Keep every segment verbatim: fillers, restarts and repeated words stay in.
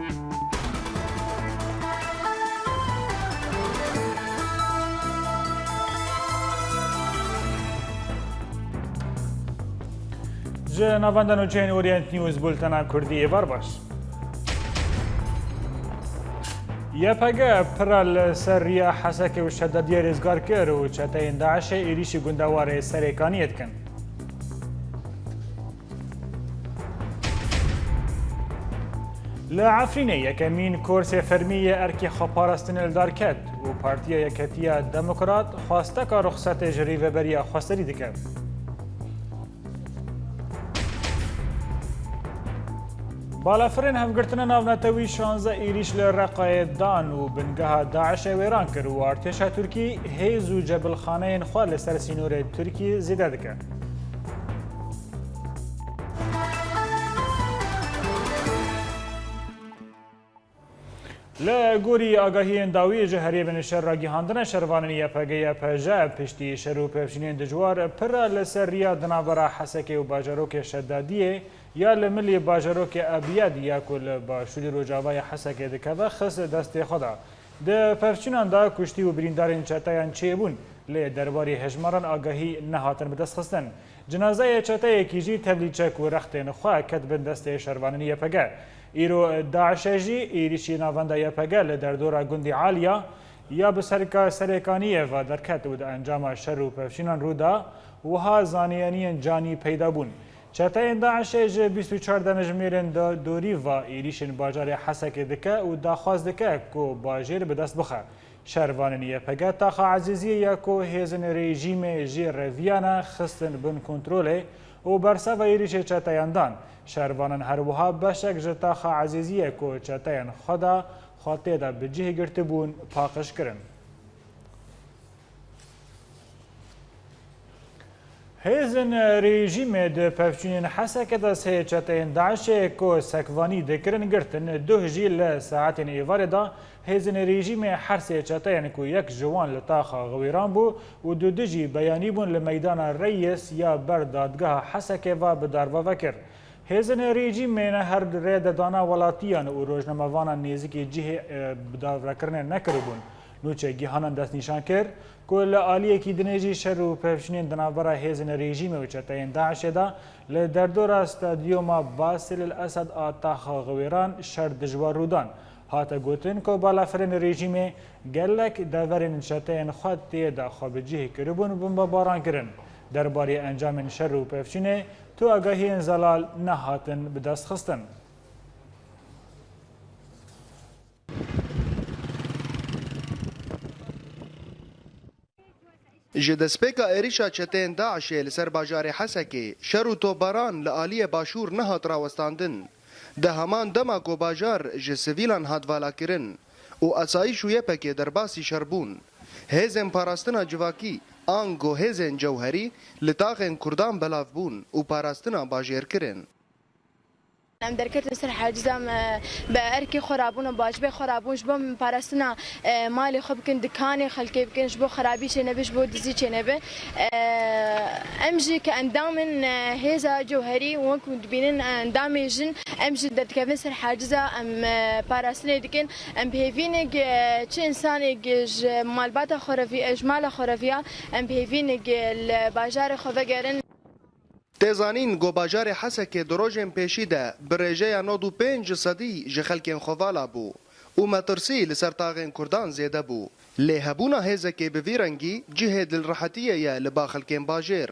Ji navenda nûçeyên Orient News, bultena Kurdî, êvar baş. Y P G pira li ser riya Hesekê û Şedadiyê rêzgar kir û çeteyên DAIŞê êrîşî gundewarê Serêkaniyê dikin. Li Efrînê yekemîn korsê fermî yê erkê xweparastinê li dar ket û Partiya Yeketiya Demokrat xwesteka ruxsetê ji Rêveberiya Xweserî dike. Balafirên Hevgirtina Navnetewî şanzdeh êrîş li Reqayê dan û bingeha DAIŞê wêran kir û artêşa Tirkî hêz û cebilxaneyên xwe li ser sînorê Tirkî zêde dike. Li gorî agahiyên dawî ji herêmên şer ragihandine, şervanên Y P G Y P J piştî şer û pevçûnên dijwar pira li ser riya di navbera Hesekê û bajarokê Şedadiyê ya li milî bajarokê Ebiyad ya ku li başûrê rojavayê Hesekê dikeve, xist destê xwe de. Di pevçûnan de kuştî û birîndarên çeteyan çêbûn, lê derbarê hejmaran agahî nehatin bidestxistin. Cinazeyê çeteyekî jî tevlî çek û rextên xwe ket bin destê şervanên Y P G. Îro DAIŞê jî êrîşî navenda Y P G li derdora gundî Aliya ya bi serka Serêkaniyê ve derket û di encama şer û pevçûnan rû da, wiha zanîyaniyên canî peyda bûn. Çeteyên DAIŞê ji bîst û çar demjimêrên do-, dorî ve êrîşên bajarê Hesekê dike û daxwaz dike ku bajêr bi dest bixe. Şervanên Y P G taxa Ezîziyê ya ku hêzên rejîmê jê reviyane xistin bin kontrolê û berseva êrîşê çeteyan dan. Şervanan her wiha beşek ji taxa Ezîziyê ku çeteyên xwe da xwe tê de bi cih girtibûn, paqij kirin. Hêzên rejîmê di pevçûnên Hesekê de sê çeteyên DAIŞê ku sekvanî dikirin girtin, duh jî li saetên êvarê de hêzên rejîmê her sê çeteyên ku yek ji wan li taxa Xiwêran bû û dudu jî beyanî bûn li meydana Reyis ya ber dadgeha Hesekê ve bi darve vekir. Hêzên rejîmê ne her rê de dana welatiyan û rojnamevanan nêzîkî cihê, e, bidavrekirinê nekiribûn. Nûçe Gihanan destnîşan kir ku li aliyekî dinê jî şer û pevçûnên di navbera hêzên rejîmê û çeteyên DAIŞê de li derdora Stadyuma Basîl El Esed a taxa Xiwêran şer dijwar rû dan. Hate gotin ku balafirên rejîmê gelek deverên çeteyên xwe tê de xwe bi cihê kiribûn, bombebaran kirin. Derbarê encamên şer û pevçûnê tu agahiyên zelal nehatin bidestxistin. Ji destpêka êrîşa çeteyên DAIŞê li ser bajarê Hesekê şer û topbaran li aliyê başûr nehat rawestandin. Di heman dema ku bajar ji sivîlan hat valakirin û asayîş û Y P G derbasî şer bûn, hêzên parastina civakî ango hêzên cewherî li taxên Kurdan belav bûn û parastina bajêr kirin. Em derketin ser haciza me, bi erkê xwe rabûn û bacibê xwe rabûn, ji bo parastina, e, malê xwe bikin, dikanê xelkê bikin, ji bo xerabî çênebe, ji bo dizî çênebe. E, em jî ke endam in, e, hêza cewherî, wek ku dibînin, e, endamê jin, em jî derdikevin ser haciza, em, e, parastinê dikin. Em bi hêvî ne, e, çi însanê, e, ji malbata xwe re vî-, e, ji mala xwe re viya, em bi hêvî ne, e, li bajarê xwe vegerin. Tê zanîn ku bajarê Hesekê di rojên pêşî de bi rêjeya nod û pênc sedî ji xelkên xwe vala bû û metirsî li ser taxên Kurdan zêde bû. Lê hebûna hêzekê bi vî rengî cihê dilrehetiyê ye li ba xelkên bajêr,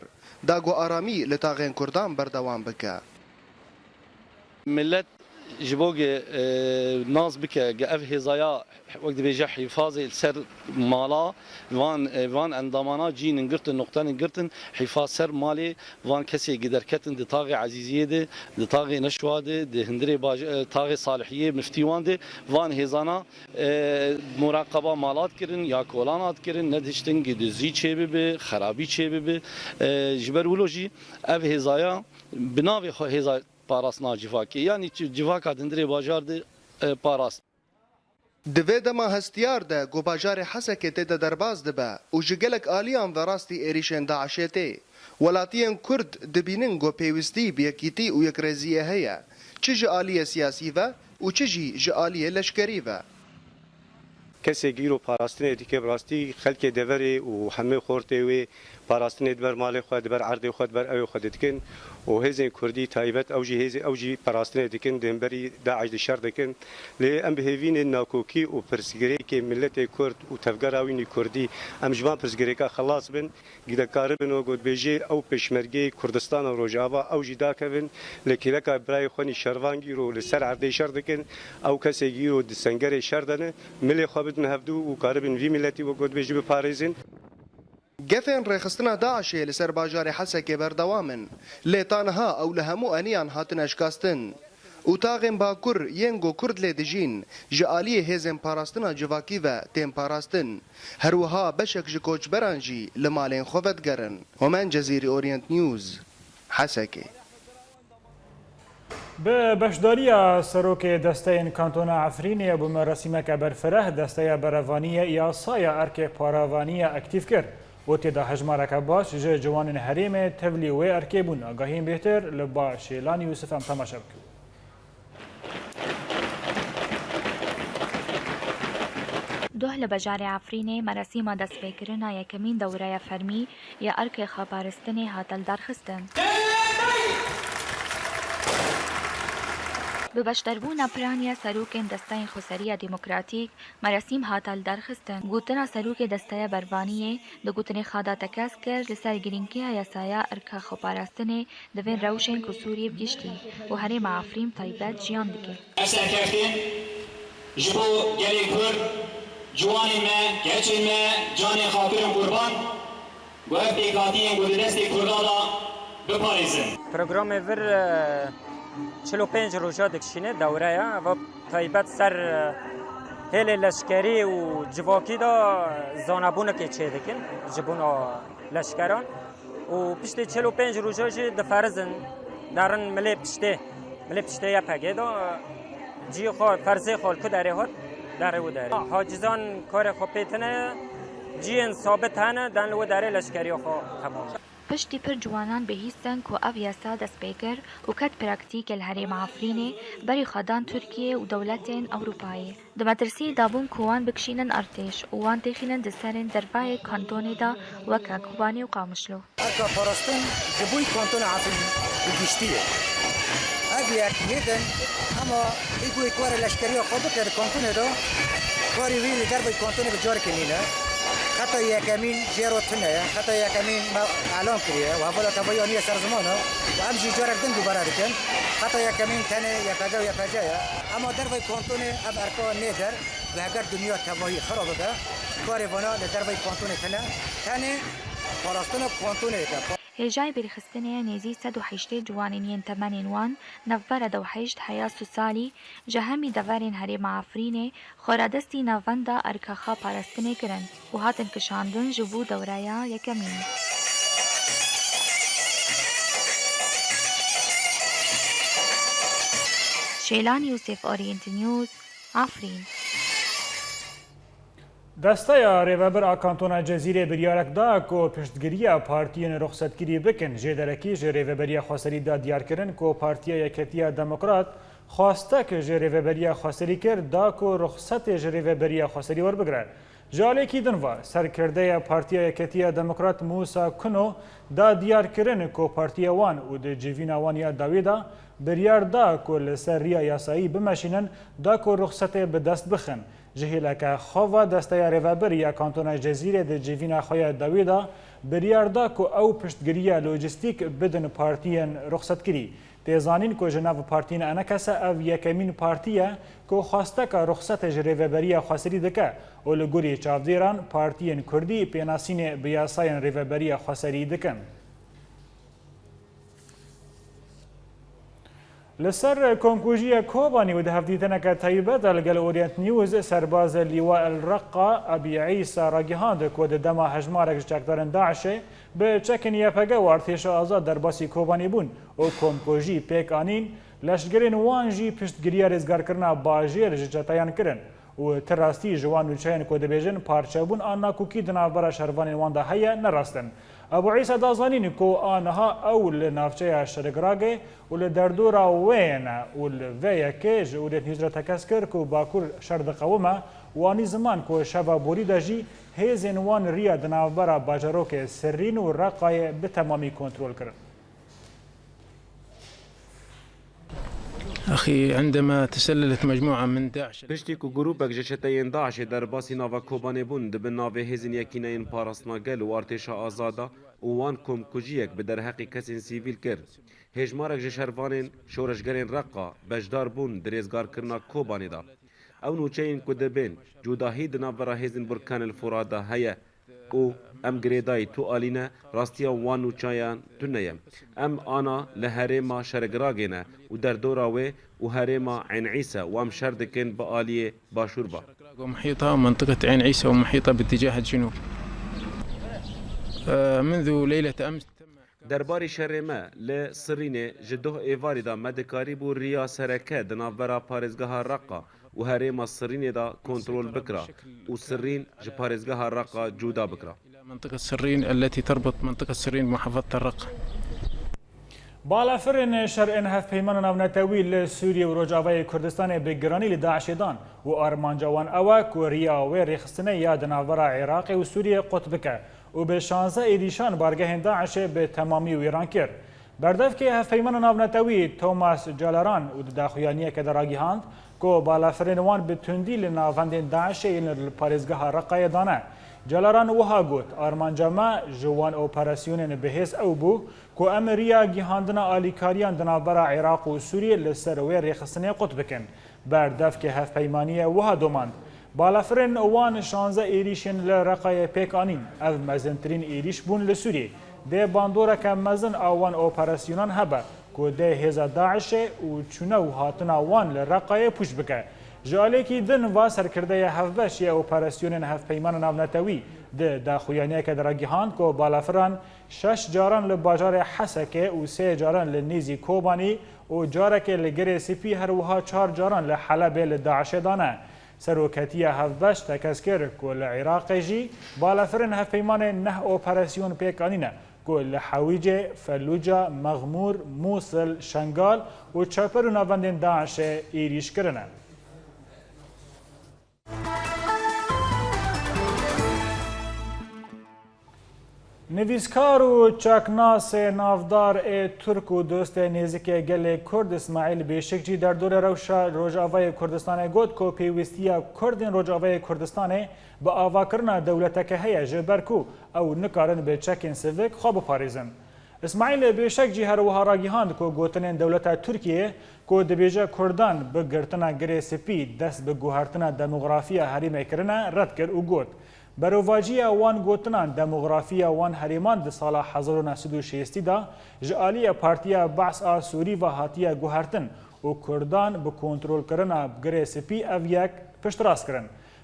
da ku aramî li taxên Kurdan berdewam bike. Milet ji bo ge, e, nas bike ge ev hêzaya, wek dibêje, hîfazê li ser mala van, e, van endamana cînin girtin, nuqtenin girtin, hîfaz ser malê van kesê ge derketin di taxê Ezîziyê de, di taxê Neşwa de, di hundirê baj-, e, taxê Salihiyê, Miftîwan de, van hêzana, e, muraqeba malat kirin ya kolanat kirin, nedihiştin ge dizî çêbibe, xerabî çêbibe. E, ji ber wilo jî ev hêzaya bi navê xwe hêza parastina civakê, yanî ci-, civaka di hundirê bajar de, e, parast. Di vê dema hestiyar de ku bajarê Hesekê tê de derbas dibe û ji gelek aliyan ve rastî êrîşên DAIŞê tê, welatiyên Kurd dibînin ku pêwîstî bi yekîtî û yekrêziyê heye, çi ji aliyê siyasî ve, û çi jî ji aliyê leşkerî ve. Kesê gîro parastinê dike, bi rastî xelkê deverê û hemê xortê wê parastinê diber malê xwe, diber erdê xwe, diber evê xwe didikin û hêzên kurdî taybet ew jî hêzê ew jî parastinê dikin, di hemberî DAIŞ de şer dikin. Lê em bi hêvî ne nakokî û pirsgirêkê miletê kurd û tevgera wî nî kurdî, em ji van pirsgirêka xelas bin. Gî de karibin û gotbêjê ew pêşmergeyê Kurdistana Rojava ew jî dakevin, li kêleka birayê xwe nî şervan gîro li ser erdê şer dikin, ew kesê gîro di sengerê şer de ne, milê xwe bidin hevdû û karibin vî miletî wek gotbêjî biparêzin. Gefên rêxistina DAIŞê li ser bajarê Hesekê berdewam in, lê ta niha ew li hemû eniyan hatine şikastin. Û taxên Bakur yên ku Kurd lê dijîn, ji aliyê hêzên parastina civakî ve tên parastin. Her wiha beşek ji koçberan jî li malên xwe vedigerin. Homen Cezîrî, Orient News, Hesekê. Bi beşdariya serokê desteyên Kantona Efrînê bû merasîmeke berfireh desteya berevaniyê yasaya erkê paravaniya aktîf kir û tê de hejmareke baş ji ciwanên herêmê tevlî wê erkê bûn. Agahiyên bêhtir li ba Şêlan Yûsif em temaşe bikin. Doh li bajarê Efrînê merasîma destpêkirina yekemîn dewreya fermî ya erkê xweparistinê hate lidarxistin. Bi beşdarbûna piraniya serokên desteyên xweseriya demokratîk, merasîm hate lidarxistin. Gotina serokê desteya bervaniyê di gotinê xwe de tekez kir li ser girîngiya yasaya erka xweparastinê di vên rewşên ku Sûriyê bi giştî û herêma Efrîn bi taybet jiyan dike. Ev serkeftin ji bo gelê Kurd, ciwanên me, keçên me, canê xwe kirin qurban, ku ev pêkhatiyên ku di destê Kurda de biparêzin. Programê vir, e, çil û pênc roja dikişîne, dewreya, eva taybet ser, e, hêlê leşkerî û civakî de zanebûnekê çêdikin ji bona leşkeran. Û piştî çil û pênc roja jî diferizin, derin milê piştê, milê piştê Y P G de cî xwe, ferzê xwe li ku derê hat, derê û derê. Hacizan karê xwe pê tine, ciyên sabit hene, den li wê derê leşkeriya xwe temam. Piştî pir ciwanan bihîstin ku ev yasa dest pê kir û ket praktîkê li herêma Efrînê, berî xwe dan Tirkiyê û dewletên Ewropayê. Di metirsiyê de bûn ku wan bikişînin artêş û wan têxînin di serên dervayê kantonê de weke Kobanê û Qamişlo. Erka parastin ji bo kantona Efrîn bi giştî ye. Ev yek nêdin, ema ê ku ê ku were leşkeriya xwe bike di kantonê de, karê wî li derveyî kantonê bi carekê nîne. Xeta yekemîn jê re tune ye. Xeta yekemîn me elan kiriye û hevala tevayî aniye ser ziman e û em jî carek din dubare dikin. Xeta yekemîn tenê Y P G û Y P C ye. Ema derveyî kantonê ev erka nêder. Bi heger dinya tevahî xira bibe, karê vana li derveyî kantonê tune, tenê parastina kantonê dike. Hêjayî bêrxistinê ye nêzî sed û heştê ciwanên yên temenên wan navbera deh û heşt heya sî salî ji hemî deverên herêma Efrînê xwe radestî navenda erka xwe parastinê kirin û hatin kişandin ji bo dewreya yekemîn. Şêlan Yûsif, Orient News, Efrîn. Desteya Rêvebir a Kantona Cezîrê biryarek da ku piştgiriya partiyên ruxsetkirî bikin. Jê derekî ji Rêveberiya Xweserî da diyar kirin ku Partiya Yeketiya Demokrat xwastek ji Rêveberiya Xweserî kir da ku ruxsetê ji Rêveberiya Xweserî werbigire. Ji aliyekî din ve, serkirdeya Partiya Yeketiya Demokrat Mûsa Kuno da diyar kirin ku partiya wan û di civîna wan ya dawî de biryar da ku li ser riya yasayî bimeşînin da ku ruxsetê bi dest bixin. Ji hêleke xwe ve desteya rêvebir ya Kantona Cezîrê di civîna xwe ya dawî de biryar da ku ew piştgiriya lojîstîk bidin partiyên ruxsetkirî. Tê zanîn ku ji nav partiyên enekese ev yekemîn partî ye ku xwesteka ruxsetê ji Rêveberiya Xweserî dike û li gorî çavdêran partiyên kurdî pênasînê bi yasayên Rêveberiya Xweserî dikin. Li ser komkujiyê Kobanî û di hevdîtineke taybet de li gel Orient News serbaz Lîwa El Reqa Ebî Îsa ragihand ku di dema hejmarek ji çekdarên DAIŞê bi çekên Y P G û artêşa azad derbasî Kobanî bûn û komkujî pêk anîn, leşgerên wan jî piştgiriya rêzgarkirina bajêr ji çeteyan kirin û ti rastî ji wan nûçeyên ku dibêjin parçebûn an nakokî di navbera şervanên wan de heye, ne rast in. Ebû Îsa da zanîn ku a niha ew li navçeya Şerigragê û li derdora wê ne û li vê yekê ji Urêt News re tekez kir ku Bakur şer diqewime û anî ziman ku şeva borî de jî hêzên wan riya di navbera bajarokê Sirrîn û Reqayê bi temamî kontrol kirin. أخي، عندما تسللت مجموعة من داعش Piştî ku grûpek ji çeteyên DAIŞê derbasî nava Kobanê bûn, di bin navê Hêzên Yekîneyên Parastina Gel û Artêşa Azad de û wan komkujiyek bi derheqê kesên sivîl kir, hêjmarek ji şervanên şoreşgerên Reqa beşdar bûn di rêzgarkirina Kobanê de. Ew nûçeyên ku dibên cudahî di navbera hêzên Burkan el Furat de heye û em girêdayî tu alî ne, rastiya wan nûçeyan tune ye. Em ana li herêma Şerigragê ne û derdora wê û herêma Eyn Îse û em şer dikin bi aliyê başûr ve. ومحيطها ومنطقة عين عيسى ومحيطها باتجاه الجنوب. آه، منذ ليلة أمس تم Derbarê şerê me li Sirînê ji doh êvarî de me dikarîbû riya sereke di navbera parêzgeha Reqa û herêma Sirînê de kontrol bikira û Sirîn ji parêzgeha Reqa cuda bikira. إلى منطقة سرين التي تربط منطقة سرين بمحافظة الرقة. Balafirên şer ên Hevpeymana Navnetewî li Sûriyê û Rojavayê Kurdistanê bi giranî li DAIŞê dan û armanca wan ew e ku riya wê rêxistinê ya di navbera Iraqê û Sûriyê qut bike û bi şanze êrîşan bargehên DAIŞê bi temamî wîran kir. Berdevkê Hevpeymana Navnetewî Thomas Calaran û di daxuyaniyeke de ragihand ku balafirên wan bi tundî li navendên DAIŞê yên li parêzgeha Reqayê dane. Calaran wiha got, armanca me ji wan operasyonên bihêz ew bû ku em riya gihandina alîkariyan di navbera Iraq û Sûriyê li ser wê rêxistinê qut bikin. Berdevkê Hevpeymaniyê wiha domand, balafirên wan şanze êrîşên li Reqayê pêk anîn. Ev mezintirîn êrîş bûn li Sûriyê. Dê bandoreke mezin a wan operasyonan hebe ku dê hêza DAIŞê û çûne û hatina wan li Reqayê pûç bike. Ji alêkî din va serkirdeyê hevbeş yê operasyonên Hevpeymana Navnetewî di daxuyaniyeke de ragihand ku balafiran şeş caran li bajarê Hesekê û sê caran li nêzî Kobanî û carekê li Girê Spî, her wiha çar caran li Helebê li DAIŞê dane. Seroketiya hevbeş tekez kir ku li Iraqê jî balafirên hevpeymanê neh operasyon pêk anîne ku li Hewîcê, Felûca, Mexmûr, Mûsil, Şengal û çeper û navendên DAIŞê êrîş kirine. Nivîskar û çaknasê navdar ê Tirk û dostê nêzikê gelê Kurd Îsmaîl Bêşikcî derdorê rewşa Rojavayê Kurdistanê got ku pêwîstiya Kurdên Rojavayê Kurdistanê bi avakirina dewleteke heye, ji ber ku ew nikarin bi çekên sivik xwe biparêzin. Îsmaîl Bêşekcî her wiha ragihand ku gotinên dewleta Tirkiyê ku dibêje Kurdan bi girtina Girê Spî dest bi guhertina demografiya herêmê kirine red kir û got, berovaciya wan gotinan demografiya wan herêman di sala hezar û neh sed û şêstî de ji aliyê Partiya Be's a Sûrî ve hatiye guhertin û Kurdan bi kontrolkirina Girê Spî ev yek piştrast kirin.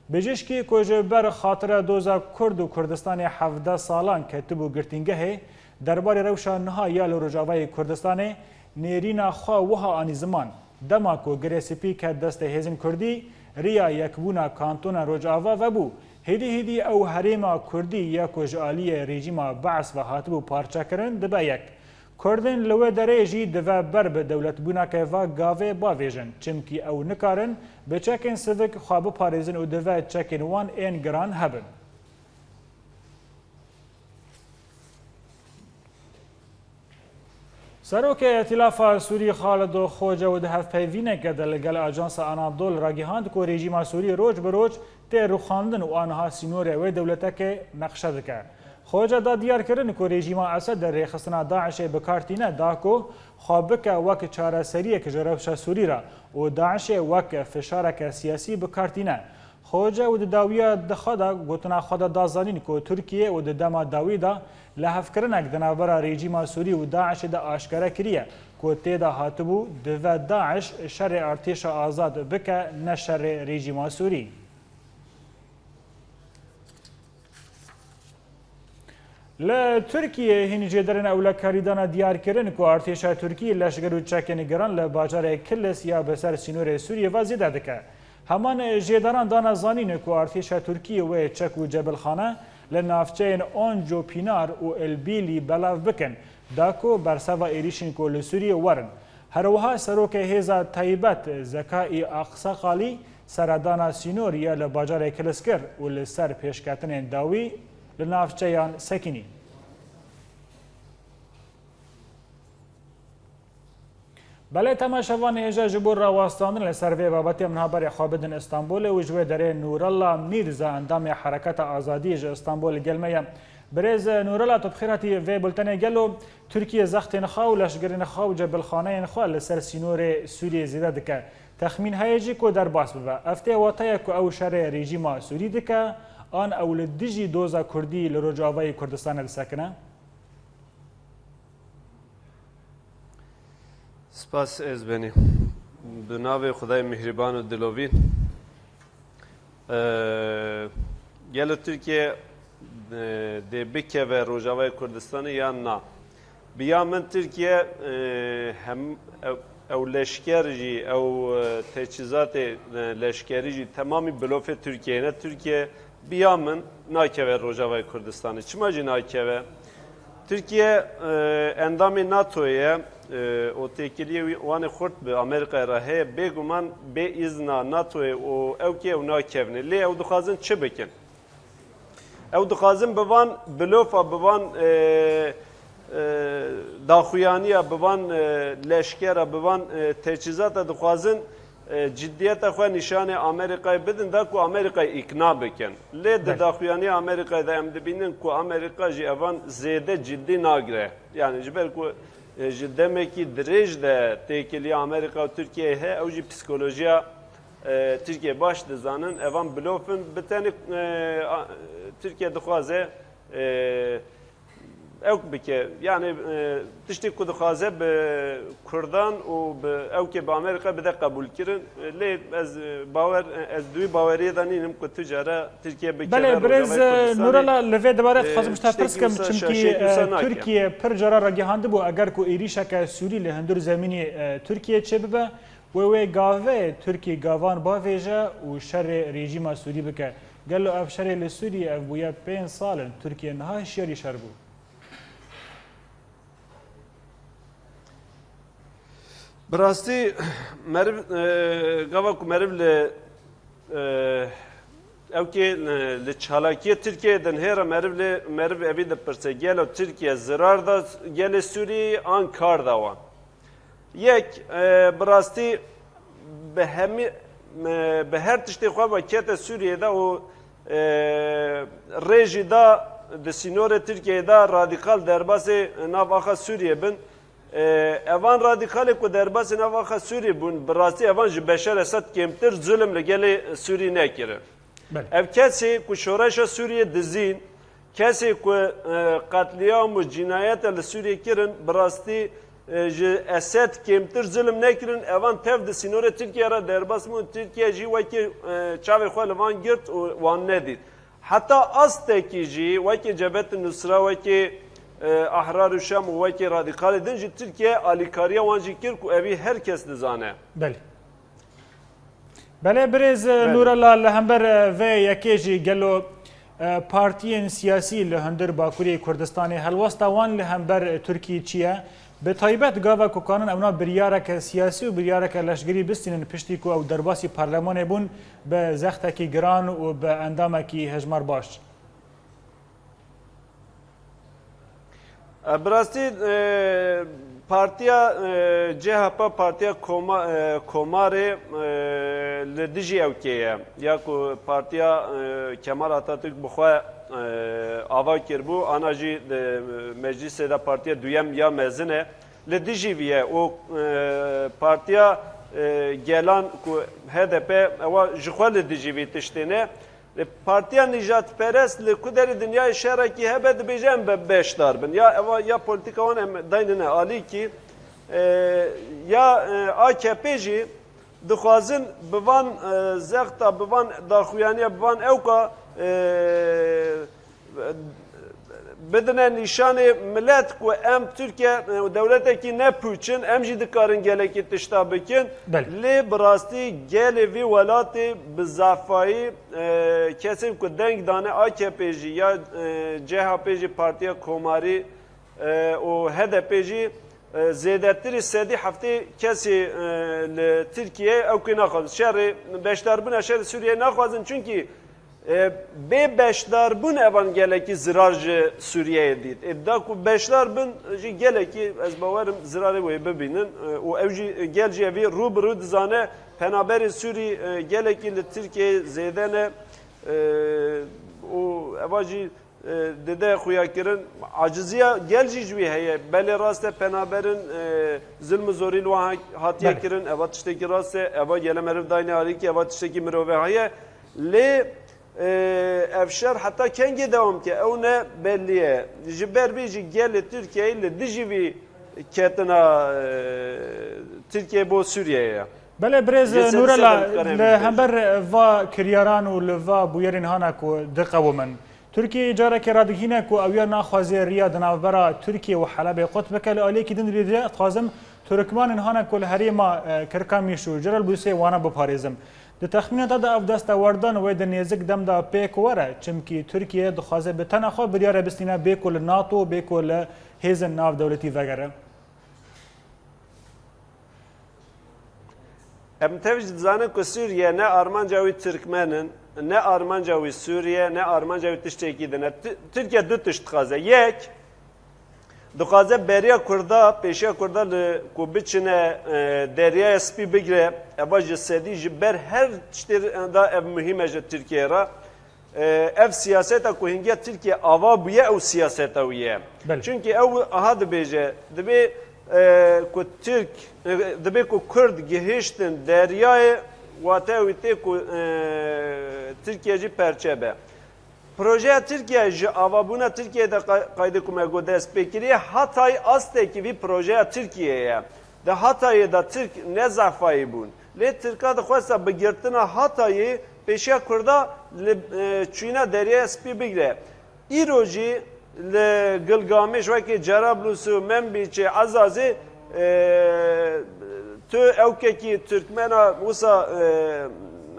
Bijîşkî ku ji ber xatire doza Kurd û Kurdistanê hevdeh salan ketibû girtîngehê, derbarê rewşa niha ya li Rojavayê Kurdistanê nêrîna xwe wiha anî ziman, dema ku Girê Spî ket destê hêzên Kurdî, riya yekbûna kantona Rojava vebû, hêdî hêdî ew herêma Kurdî ya ku ji aliyê rejîma Be's ve hatibû parçekirin dibe yek. Kurdên li wê derê jî dive ber bi dewletbûneke ve gavê bavêjin, çimkî ew nikarin bi çekên sivik xwe biparêzin û dive çekên wan ên giran hebin. Serokê Îtîlafa Sûrî Xalido Xoce û di hevpeyvîneke de li gel Ajansa Anadol ragihand ku rejîma Sûrî roj bi roj tê rûxandin û aniha sînorê wê dewletekê neqşe dike. Xoce da diyar kirin ku rejîma Esed rêxistina DAIŞê bi kar tîne da ku xwe bike wek çareseriyek ji rewşa Sûrî re û DAIŞê wek fişareke siyasî bi kar tîne. Xoce û di dawiya di xwe de gotina xwe de da zanîn ku Tirkiye û di dema dawî de lihevkirinek di navbera rejîma Sûrî û DAIŞê de aşkere kiriye ku tê de hatibû dive DAIŞ şerê artêşa azad bike ne şerê rejîma Sûrî. Li Tirkiyê hîn jêderên ewlekarî dane diyar kirin ku artêşa Tirkî leşger û çekên giran li bajarê Kilis ya bi ser sînorê Sûriyê ve zêde dike. Heman jêderan dane zanîn ku artêşa Tirkî wê çek û cebilxane Li navçeyên Onco Pînar û Elbîlî belav bikin, da ku berseva êrîşên ku li Sûriyê werin. Herwiha serokê hêza taybet Zekaî Aqseqalî seredana sînorî ya li bajarê Kiliskir û li ser pêşketinên dawî li navçeyan sekinî. Belê, temaşevanê hêja, ji bo rawestandin li ser vê babetê min haberê xwe bidin Îstanbulê û ji wê derê Nûrella Mîrza, endamê Hereketa Azadiyê ji Îstanbulê gel me ye. Birêz Nûrella, tu bi xêr hatî vê bultenê. Gelo Tirkiye zextên xwe û leşgerên xwe û cebilxaneyên xwe li ser sînorê Sûriyê zêde dike? Texmîn heye jî ku derbas bibe. Ev tê wateya ku ew şerê rejîma Sûrî dike, an ew li dijî doza Kurdî li Rojavayê Kurdistanê disekine? Spas, ez benî. Bi navê Xwedayê Mîhrîban û Dilovîn. Ee, gelo Tirkiye, e, dê bikeve Rojavayê Kurdistanê yan na? Bi ya min Tirkiye, e, hem ew, ew leşker jî, ew, e, teçhîzatê, e, leşkerî jî temamî bilofê Tirkiyeyê ne. Tirkiye bi ya min nakeve Rojavayê Kurdistanê. Çima jî nakeve? Tirkiye, e, endamê NATOyê ye, e, û têkiliyê wî, wan ê xurt bi Amerîkayê re heye, bêguman bê îzna NATOyê û ewkê ew nakevnê. Lê ew dixwazin çi bikin? Ew dixwazin bi van bilofa, bi van, e, e, daxuyaniya, bi van, e, leşkera, bi van, e, teçhîzata dixwazin, e, ciddiyeta xwe nîşanê Amerîkayê bidin, da ku Amerîkayê îkna bikin. Lê di Belê. daxuyaniya Amerîkayê de em dibînin ku Amerîka jî evan zêde ciddî nagire. Yani ji ber ku, e, ji demekî dirêj de têkiliya Amerîka û Tirkiyeyê heye, ew jî psîkolojiya, e, Tirkiye baş dizanin. Evan blofin, bi tenê, e, a, Tirkiye dixwaze, e, ewk bike. Yani, e, tiştê ku dixwaze bi Kurdan û bi ewkê bi Amerîka bide qebûlkirin. E, lê ez, e, bawer, e, ez di wî baweriyê de nînim ku tu cara Tirkiye bikeve Belê, birêz, Rojavayê e, Kurdistanê. Nurala, li vê dibare E, dixwazim ji te tiştekî pirs kim, wisa çimkî, şaşiyekî wisa e, nakin. Tirkiye pir cara ragihandibû, eger ku êrîşeke Sûrî li hundir zemînî, e, Tirkiye çêbibe, wê wê gavê Tirkî gavan bavêje û şerê rejîma Sûrî bike. Gelo ev şerê li Sûriyê ev bûye pênc sal in, Tirkiye niha hişyarî şer bû? Bi rastî meriv, e, gava ku meriv li, e, ewkê, e, li çalakiyê Tirkiyeyê dinihêre, meriv lê, meriv evî dipirse, gelo Tirkiye zirar da gelê Sûriyeyê an kar da wan? Yek, e, bi rastî bi hemî, e, bi her tiştê xwe ve kete Sûriyê de û, e, rê jî da di sînorê Tirkiyeyê de radîkal derbasê nav axa Sûriyê bin. E, evan radîkalê ku derbasê nav axa Sûriyê bûn, bi rastî evan ji Beşar Esad kêmtir zulm li gelê Sûrî nekirin. Belê. Ev kesê ku şoreşa Sûriyê dizîn, kesê ku, e, qetlîam û cînayeta li Sûriyê kirin, bi rastî, e, ji Esed kêmtir zulm nekirin. Evan tev di sînorê Tirkiye re derbas bûn. Tirkiye jî wekî, e, çavê xwe li van girt û wan nedît. Heta astekî jî wekî Cebhet Nusra, wekî, e, Ahrar û Şam û wekî radîkalê din jî Tirkiye alîkariya wan jî kir ku evî her kes dizane. Belê. Belê, birêz, e, Belê. Nûrela, li hember, e, vê yekê jî gelo, e, partiyên siyasî li hundir Bakurê Kurdistanê helwesta wan li hember, e, Tirkiyê çi ye? Bi taybet gava ku kanin ewna biryareke siyasî û biryareke leşgerî bistînin piştî ku ew derbasî parlemanê bûn bi zextekî giran û bi endamekî hejmar baş. E, bi rastî, e, partiya, e, C H P, partiya Koma-, e, Komarê, e, li dijî ewkê ye. Ya ku partiya, e, Kemal Atatürk bi xwe, e, ava kiribû, ana jî di meclîsê de partiya duyem ya mezin e. Li dijî vî ye û, e, partiya, e, Gelan ku H D P, ewa ji xwe li dijî vî tiştê ne. Li partiya nijadperest li ku derê dinyayê şerekî hebe dibêje em be-, beşdar bin. Ya eva ya polîtîka wan em daynine alîkî, e, ya, e, A K P jî dixwazin bi van, e, zexta, bi van daxuyaniya, bi van ewka, e, Bidine nîşanê milet ku em Tirkiye, e, dewletekî ne pûç in, em jî dikarin gelekî tişta bikin. Belê. Lê bi rastî gelê vî welatê bi zafayî, e, kesên ku deng dane A K P jî ya, e, C H P jî Partiya Komarî, e, û H D P jî, e, zêdetirî sedî heftê kesî, e, li Tirkiye ew kê naxwazin. Şerê, beşdarbûna şerê Sûriyeyê naxwazin, çunkî E, bê beşdarbûn evan gelekî zirar ji Sûriyeyê dît. Ê, da ku beşdar bin jî gelekî, ez bawerim, zirarê wê bibînin. E, û ew jî, gel jî evî rû bi rû dizane, penaberê Sûrî, e, gelekî li Tirkiyeyê zêde ne. E, û eva jî, e, dide xuyakirin. Aciziya gel jî ji wî heye. Belê rast e, penaberin, e, zilm û zorî li wan ha-, hatiye Belê. kirin. Eva tiştekî rast e. Eva gele meriv dayne alîkî, eva tiştekî mirovê heye. Lê, e, ev şer heta kengê dewam ke, ew ne bellî ye. Ji ber vê jî gelê Tirkiyeyê li dijî vî ketina, e, Tirkiye bo Sûriyeyê ye. Belê birêz Nûrela, li hember va kiryaran û li va bûyerên hana ku diqewimin, Tirkiye carekê radigihîne ku ew ya naxwaze riya di navbera Tirkiye û Helebê qut bike, li aliyekî din dibêje, dixwazim Tirkmanên hana ku li herêma, e, Kirkamîş û Cerelbûsê wana biparêzim. Di texmîna te de ev destewerdan wê di nêzik dem de pêk were, çimkî Tirkiye dixwaze bi tena xwe biryare bistîne bê ku li NATO, bê ku li hêzên navdewletî vegere. Em tev jî dizanin ku Sûriye ne armanca wî Tirkmen in, ne armanca wî Sûriye, ne armanca wî tiştekî din e. Ti-, Tirkiye du tişt dixwaze. Yek, dixwaze beriya Kurda, pêşiya Kurda li ku biçine, e, Deryaya Spî bigire, eva ji sedî ji ber her tiştê de ev muhîm e ji Tirkiyeyê re. E, ev siyaseta ku hingiya Tirkiye ava bûye, ew siyaseta wî ye. Belê. Çunkî ew aha dibêje, dibê, e, ku Tirk, e, dibê ku Kurd gihiştin deryayê, wate wî tê ku, e, Tirkiye jî perçe be. Projeya Tirkiye ji avabûna Tirkiye de qay-, qaydê ku me got dest pê kiriye, Hatay astekî vî projeya Tirkiye ye. Di Hatayê de Tirk ne zafayî bûn. Lê Tirka dixwesta bi girtina Hatayê pêşiya Kurda li, e, çûyîna Deryaya Spî bigire. Îro jî li Gilgamêş wekî Cerablûs û Menbîçê Ezazê, e, tu ewkekî Tirkmena wisa, e,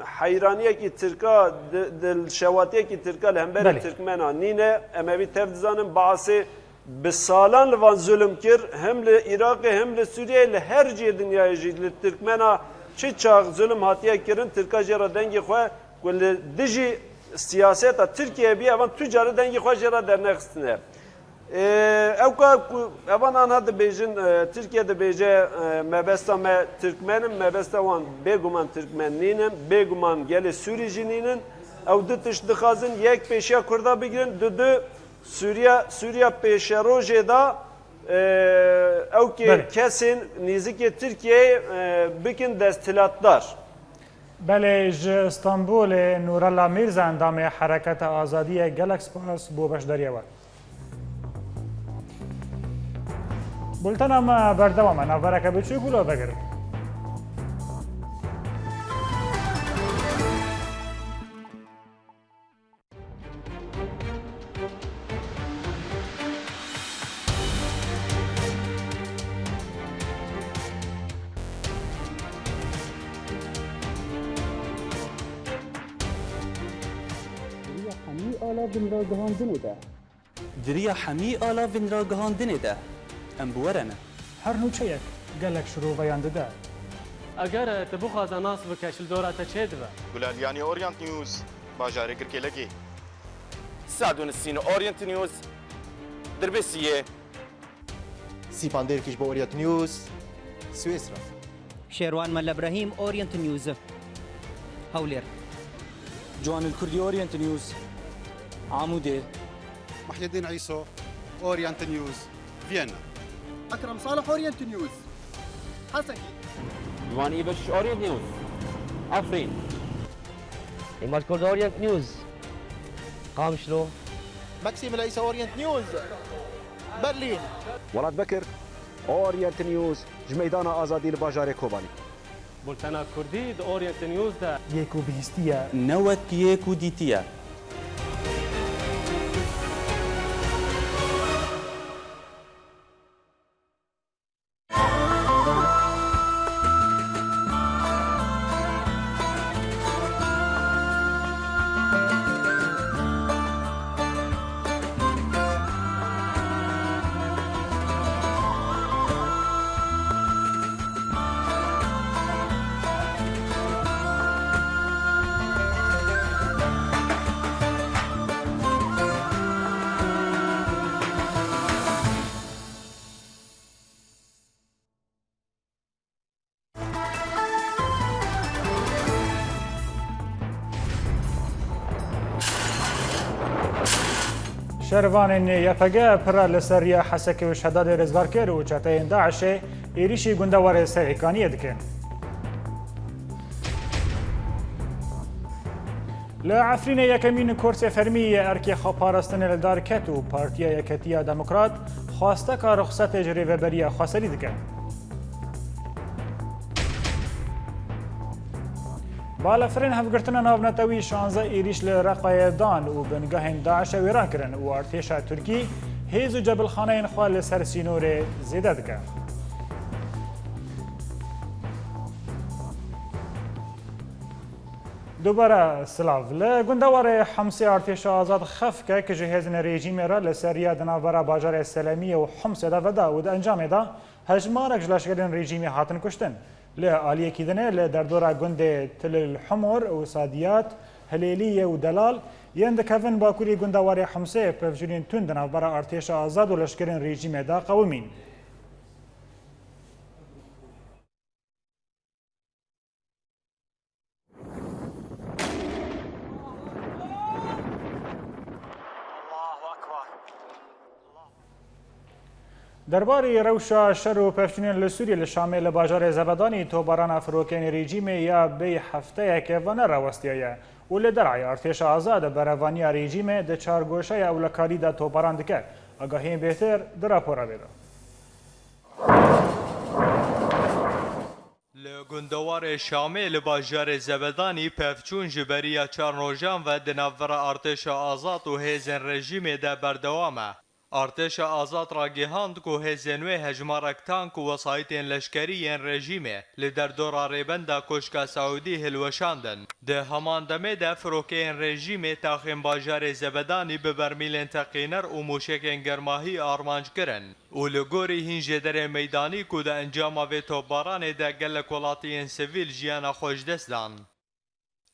heyraniyekî Tirka, di-, dilşewatiyekî Tirka li hemberî Belê. Tirkmena nîne. Em evî tev dizanin, Baasê bi salan li van zulm kir, him li Iraqê, him li Sûriyeyê, li her cihê dinyayê jî li Tirkmena çi çax zulm hatiye kirin, Tirka jê re dengê xwe ku li dijî siyaseta Tirkiyeyê bî, evan tu carî dengê xwe jê re dernexistine. Ê, ew ka ku evan anha dibêjin, e, Tirkiye dibêje, e, mebesta me Tirkmen in, mebesta wan bêguman Tirkmen nînin, bêguman gelê Sûrî jî nînin. Ew du tişt dixwazin, yek pêşiya Kurda bigirin, du, du Sûriya, Sûriya pêşerojê de, e, ew kê Belê. kesên nêzikê Tirkiyeyê, e, bikin desthilatdar. Belê, ji Stenbolê Nûrella Mîrza, endamê Hereketa Azadiyê, gelek spas bo beşdariya we. Bultena me berdewam e, navbereke biçûk wilo vegerin. Di riya hemî ala vinragihandinê de. Di riya hemî ala vinragihandinê de. Em bi we re ne. Her nûçeyek gelek şiroveyan dide. Eger tu bixwaze nas bike, ji li dora te çê dibe. Gulaliyanî, Orient News, bajarê Girkêlekê. Sadûnisîn, Orient News, Dirbêsiyê. Sîpan Dêrkiş bo Orient News, Swêsra. Şêrwan Melle Brehîm, Orient News, Hewlêr. Ciwanil Kurdî, Orient News, Amûdê. Muhyiddin Îso, Orient News, Viyana. Ekrem Salih, Orient News, Hesekî. Ciwanî Beşiş, Orient News, Efrîn. Îmad Kurd, Orient News, Qamişlo. Maxim Leîsa, Orient News, Berlîn. Welat Bekir, Orient News, ji Meydana Azadî li bajarê Kobanî. Bultena Kurdî di Orient News de. Yê ku bihîstiye. Ne wek yê ku dîtiye. Şervanên Y P G pira li ser riya Hesekê û Şedadê rizgar kir û çeteyên DAIŞê êrîşî gundewarê Serêkaniyê dikin. Li Efrînê yekemîn kursê fermî yê erkê xweparastinê li dar ket û Partiya Yeketiya Demokrat xwesteka ruxsetê ji Rêveberiya Xweserî dike. Balafirên Hevgirtina Navnetewî şanzeh êrîş li Reqayê dan û bingehên DAIŞê wêran kirin û artêşa Tirkî hêz û cebilxaneyên xwe li ser sînorê zêde dike. Dubare silav. Li gundewarê Hemsê artêşa azad xefkek ji hêzên rejîmê re li ser riya di navbera bajarê Selemiyê û Hemsê de veda û di encamê de hejmarek ji leşkerên rejîmê hatin kuştin. Li aliyekî dinê li derdora gundê Til el Humur û Sadiyat, Hilêliyê û Delal yên dikevin bakurî gundewarê Hemsê pevçûnên tund di navbera artêşa azad û leşkerên rejîmê de qewimîn. Derbarî rewşa şer û pevçûnên li Sûriyê li Şamê li bajarê Zebedanî tobarana firokeyên rejîmê ya bêyî hefteyeke vane rawestiyaye û li Derayê artêşa azad berevaniya rejîmê di çargoşeya ewlekarî de tobaran dike. Agahiyên bêhtir di rapora vê de. Li gundewarê Şamê li bajarê Zebedanî pevçûn ji beriya çar rojan ve di navbera artêşa azad û hêzên rejîmê de berdewam e. Artêşa azad ragihand ku hêzên wê hejmarek tank û wesayîtên leşkerî yên rejîmê li derdora rêbenda Koşka Seûdî hilweşandin. Di heman demê de firokeyên rejîmê taxên bajarê Zebedanî bi bermîlên teqîner û mûşekên germahî armanc kirin. Û li gorî hîn jêderê meydanî ku di encama vê topbaranê de gelek welatiyên sivîl jiyana xwe ji dest dan.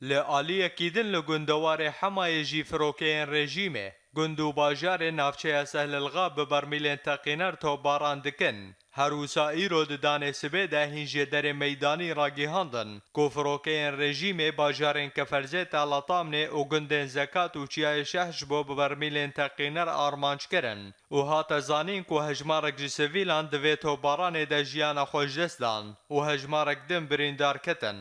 Li aliyekî din li gundewarê Hemayê jî firokeyên rejîmê gund û bajarên navçeya Sehlelxa bi bermîlên teqîner topbaran dikin. Her wisa îro di danê sibê de hîn jêderê meydanî ragihandin ku firokeyên rejîmê bajarên Keferzê, Telatamnê û gundên Zekat û Çiyayê Şeh ji bo bi bermîlên teqîner armanc kirin. û hate zanîn ku hejmarek ji sivîlan di vê topbaranê de jiyana xwe ji dest dan û hejmarek din birîndar ketin.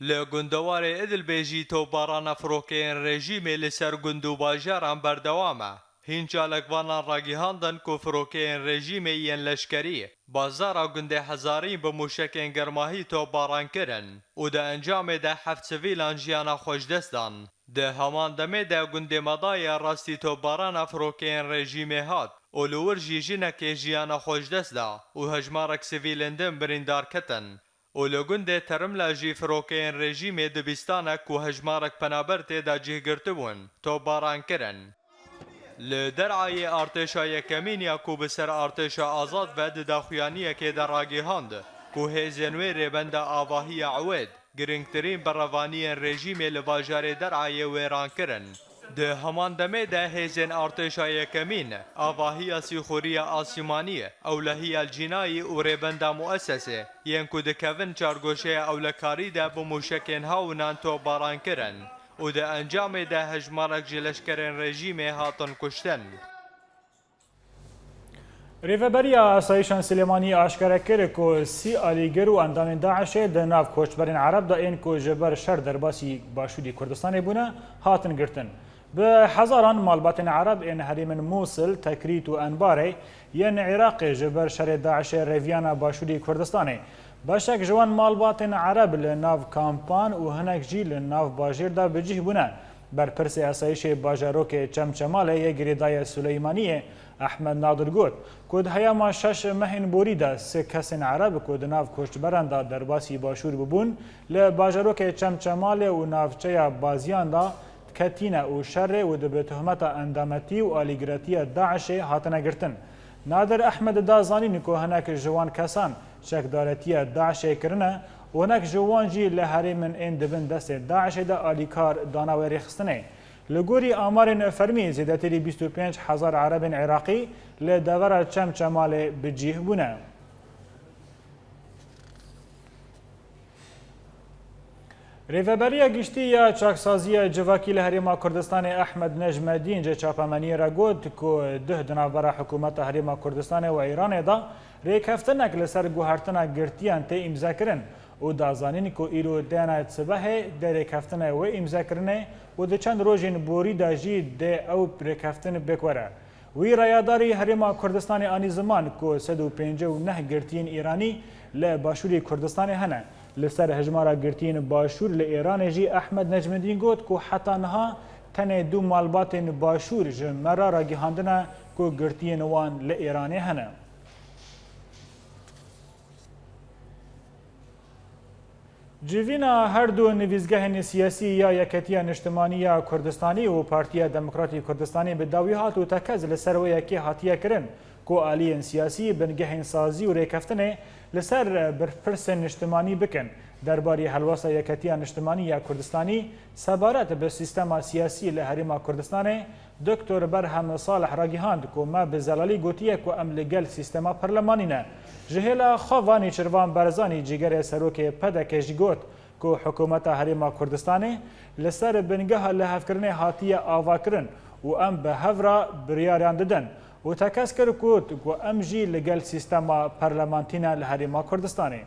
Li gundewarê Idilbê jî topbarana firokeyên rejîmê li ser gund û bajaran berdewam e. Hîn çalakvanan ragihandin ku firokeyên rejîmê yên leşkerî bazara gundê Hezarîn bi mûşekên germahî topbaran kirin û di encamê de heft sivîlan jiyana xwe ji dest dan. Di heman demê de gundê Medayê rastî topbarana firokeyên rejîmê hat û li wir jî jinekê jiyana xwe ji dest da û hejmarek sivîlên din birîndar ketin û li gundê Terimla jî firokeyên rejîmê dibistanek ku hejmarek penaber tê de cih girtibûn, topbaran kirin. Li Derayê artêşa yekemîn ya ku bi ser artêşa azad ve di daxuyaniyekê de ragihand ku hêzên wê rêbenda avahiya Ewêd, girîngtirîn berevaniyên rejîmê li bajarê Derayê wêran kirin. Di heman demê de hêzên artêşa yekemîn, avahiya Sîxuriya Asîmanî, ewlehiya Cînayî û rêbenda Muessesê, yên ku dikevin çargoşeya ewlekarî de bi mûşekên hawnan topbaran kirin û di encamê de hejmarek ji leşkerên rejîmê hatin kuştin. Rêveberiya Asayîşan Silêmaniyê aşkere kir ku sî alîgir û endamên DAIŞê di nav koçberên Ereb de ên ku ji ber şer derbasî Başûrê Kurdistanê bûne, hatin girtin. Bi hezaran malbatên Ereb ên herêmên Mûsil, Tekrît û Enbarê yên Iraqê ji ber şerê DAIŞê reviyana Başûrê Kurdistanê. Beşek ji wan malbatên Ereb li nav kampan û hinek jî li nav bajêr de bi cih bûne. Berpirsê Asayîşê bajarokê Çemçemalê yê girêdayê Suleymaniyê Ehmed Nadir got ku di heyama şeş mehên borî de sê kesên Ereb ku di nav koçberan de derbasî Başûr bûbûn, li bajarokê Çemçemalê û navçeya Baziyan de ketîne û şerê û di bi tohmeta endametî û alîgiretiya DAIŞê hatine girtin. Nadir Ehmed da zanîn ku hinek ji wan kesan çekdaretiya DAIŞê kirine û hinek ji wan jî li herêmên ên di bin destê DAIŞê de alîkar dana wê rêxistinê. Li gorî amarên fermî, zêdetirî bîst û pênc hezar Erebên Iraqî li devera Çemçemalê bi cih bûne. Rêveberiya Giştî ya Çaksaziya Civakî li Herêma Kurdistanê Ehmed Necmedîn ji çapemeniyê re got ku duh di navbera Hikûmeta Herêma Kurdistanê û Îranê de rêkeftinek li ser guhertina girtiyan tê îmzekirin û da zanîn ku îro dêna sibehê dê rêkeftinê wê îmzekirinê û di çend rojên borî de jî dê ew rêkeftin bêk were. Wî rayadarî Herêma Kurdistanê anî ziman ku sed û pêncî û neh girtiyên Îranî li Başûrê Kurdistanê hene. Li ser hejmara girtiyên Başûr li Îranê jî Ehmed Necmedîn got ku heta niha tenê du malbatên Başûr ji me re ragihandine ku girtiyên wan li Îranê hene. Civîna her du nivîsgehên siyasî ya Yeketiya Niştimanî ya Kurdistanî û Partiya Demokratî Kurdistanî bi dawî hat û tekez li ser wê yekê hatiye kirin ku aliyên siyasî bingehên sazî û rêkeftinê li ser berpirsên niştimanî bikin. Derbarê helwesta Yeketiya Niştimanî ya Kurdistanî sebaret bi sîstema siyasî li Herêma Kurdistanê Doktor Berhem Salih ragihand ku me bi zelalî gotiye ku em li gel sîstema parlemanî ne. Ji hêla xwe va Nêçîrvan Barzanî cîgerê serokê P D K jî got ku hikûmeta Herêma Kurdistanê li ser bingeha lihevkirinê hatiye avakirin û em bi hev re biryaran didin û tekez kir ku, ku em jî li gel sîstema parlemantî ne li Herêma Kurdistanê.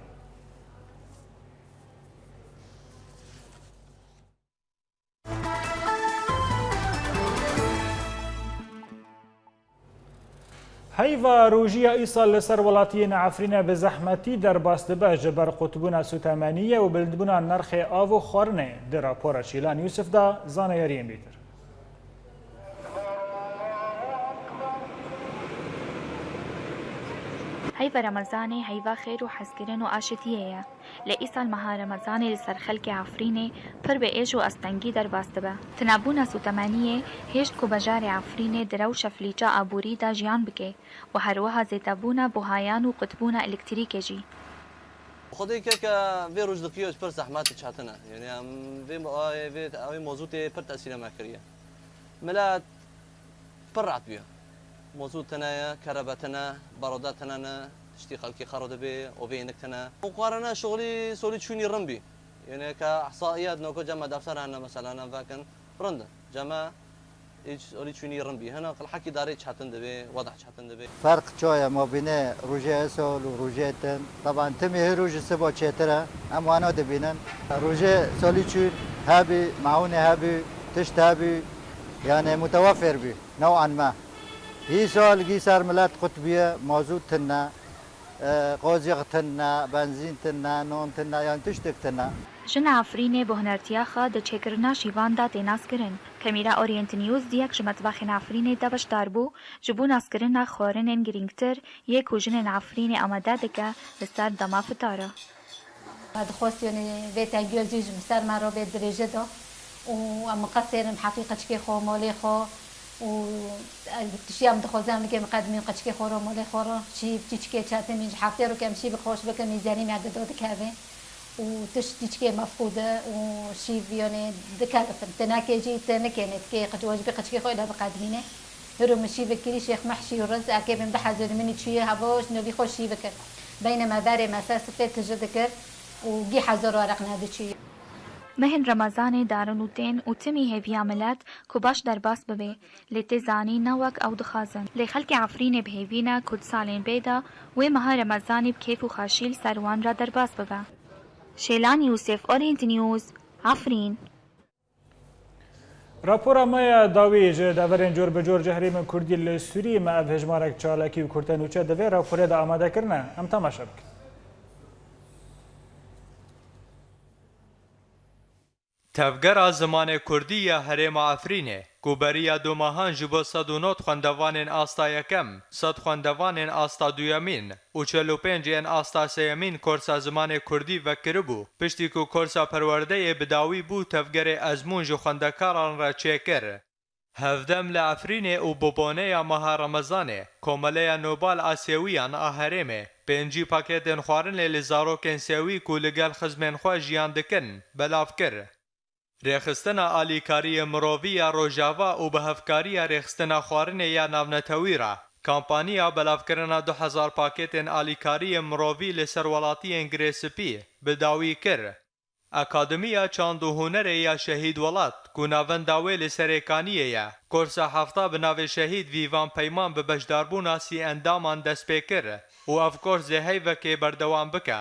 Heyva rojiya îsal li ser welatiyên Efrînê bi zehmetî derbas dibe ji ber qutbûna sûtemeniyê û bilindbûna nirxê av û xwarinê. Di rapora Şîlan Yûsif de zanayariyên bêtir. Heyva Remezanê heyva xêr û hezkirin û aşitiyê ye. Lê îsal meha Remezanê li ser xelkê Efrînê pir bi êş û astengî derbas dibe. Tinebûna sûtemeniyê hêşt ku bajarê Efrînê di rewşa filîça aborî de jiyan bike û her wiha zêdebûna buhayan û qutbûna elektrîkê jî. Xwedê keke vê rojliqiyê pir zehmet çetin e. Yanî em vê, vê, vê mozûtê pir tesîrê me kiriye. Milet pir rehet bûye. Mozût tune ye, kerebe tune, barode tune ne, tiştî xelkê xero dibe, ovê yenik tune. Û xwarine şixulî solî çûnî rin bî. Yanî ke ihsaiyet noko cem me defter hene mesela ne vekin, rind e. Cem me hiç solî çûnî rin bî. Hina qilhekî darê çetin dibe, weda çetin dibe. Ferq çaye mabînê rojê esol û rojê tin? Teban timî her roj siba çêtir e. Em wana dibînin. Rojê solî çûn hebî, meûnê hebî, tişt hebî, yanî mutewefir bî. New'an me. Hî sal gî ser milet qut bûye, mazût tune, e, qozîx tune, benzîn tune, non tune, yan tiştek tune. Jina Efrînê bi hunertiya xwe di çêkirina şîvan de tê naskirin. Kamîra Orient News di yek ji metbexên Efrînê de beşdar bû, ji bo naskirina xwarinên girîngtir yê ku jinên Efrînê amade dike li ser dema fitara. Me dixwest, yanî vê tengiya zî ji ser me re bê dirêje da û em miqesêr in heqî qeçikê xwe, malê xwe û tiştî em dixwazin em bike miqedimîn qeçikê xwe re, malê xwe re, şîv, çîçikê çetin, ji heftê rok em şîv xweş bikin, mîzanî me dida dikeve û tişt çîçikê mefqûd e û şîv, yanî dikelifin. Tinekê jî te nikênê, tikê qeç-, wecibê qeçikê xwe ile biqedimînê. Hiro min şîvik kirî Şêx Mehşî û Riz, ekê bim du hezar min çûye heva ji novî xwe şîvik kir. Beynê me berê me ser sifrê tije dikir û gî hezar weraq nediçûye. Mehên Remezanê darin û tên û timî hêviya milet ku baş derbas bibe, lê tê zanî ne wek ew dixwazin. Lê xelkê Efrînê bi hêvî ne ku di salên bê de wê meha Remezanê bi kêf û xweşî li ser wan re derbas bibe. Şêlan Yûsif, Orient News, Efrîn. Rapora me ya dawî ji deverên cor bi cor ji herêmên Kurdî li Sûrî me ev hejmarek çalakî û kurte nûçe di vê raporê de amade kirine. Em temaşe bikin. Tevgera Zimanê Kurdî ya Herêma Efrînê, ku beriya du mehan ji bo sed û nod xwendevanên asta yekem, sed xwendevanên asta duyemîn, û çil û pênc ên asta sêyemîn korsa zimanê kurdî vekiribû, piştî ku korsa perwerdeyê bi dawî bû tevgerê ezmûn ji xwendekaran re çêkir. Hevdem li Efrînê û bi boneya meha Remezanê, Komeleya Nobel a Sêwiyan a herêmê, pêncî pakêtên xwarinê li zarokên sêwî ku li gel xizmên xwe jiyan dikin, belav kir. Rêxistina Alîkariyê Mirovî ya Rojava û bi hevkariya Rêxistina Xwarinê ya Navnetewî re, kampaniya belavkirina du hezar pakêtên alîkariyê mirovî li ser welatiyên Girê Spî bi dawî kir. Akademiya Çand û Hunerê ya Şehîd Welat, ku navenda wê li Serêkaniyê ye, kursa hefta bi navê Şehîd Vîvan Peyman bi beşdarbûna sî endaman dest pê kir û ev kurs dê heyvekê berdewam bike.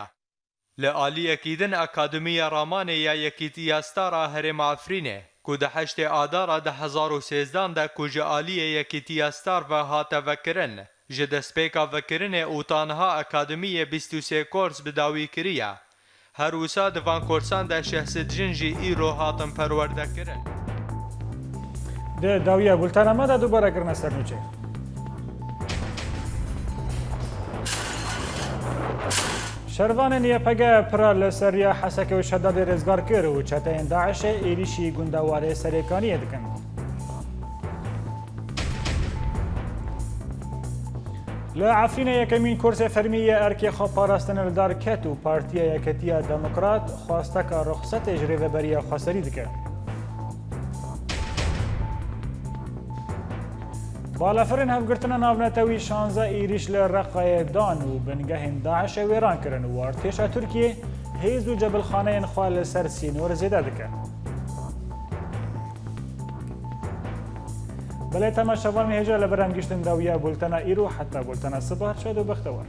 Li aliyekî din Akademiya Ramanê ya Yekîtiya Star a Herêma Efrînê, ku di heştê Adara du hezar û sêzdan de ku ji aliyê Yekîtiya Star ve hate vekirin, ji destpêka vekirinê û ta niha Akademiyê bîst û sê kurs bi dawî kiriye. Her wisa di van kursan de şeş sed jin jî îro hatin perwerdekirin. Di dawiya bultena me de dubare kirine ser nûçe. Şervanên Y P G pira li ser riya Hesekê û Şedadê rêzgar kir û çeteyên DAIŞê êrîşî gundewarê Serêkaniyê dikin. Li Efrînê yekemîn kursê fermî yê erkê xweparastinê li dar ket û Partiya Yeketiya Demokrat xwesteka ruxsetê ji Rêveberiya Xweserî dike. Balafirên Hevgirtina Navnetewî şanzeh êrîş li Reqayê dan û bingehên DAIŞê wêran kirin û artêşa Tirkiyê hêz û cebilxaneyên xwe li ser sînor zêde dike. Belê temaşevanên hêja, li vir em gihîştin dawiya bultena îro, heta bultena sibah, şad û bextewar.